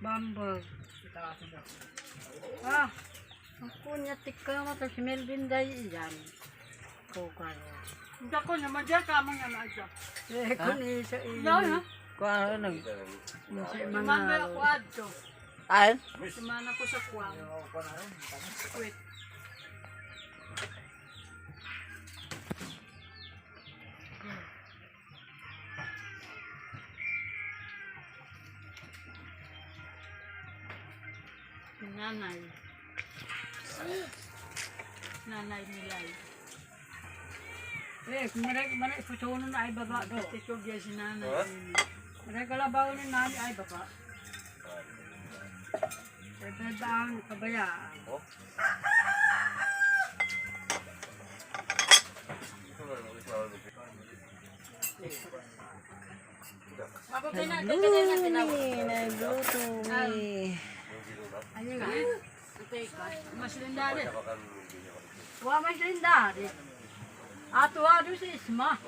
Bambag. Ah, ako niya tika mo si Melvin day iyan. Kukar. Dako naman dyan, kamang naman dyan. Eh, kun isa No, no. Kuha nag Sa Mga mga ako adto. Ay, Sumana ko sa kuwang. Wait. Nanay. Nanay nilay. Eh, kung maray maray pusono na ay baba do. Tikog yan si nanay. Maray kalabaw ni nani ay baba. Eh, baba ang kabayaan. Nagluto mi. Ano nga? Mas lindari. Wa mas lindari. Ato ado si Isma.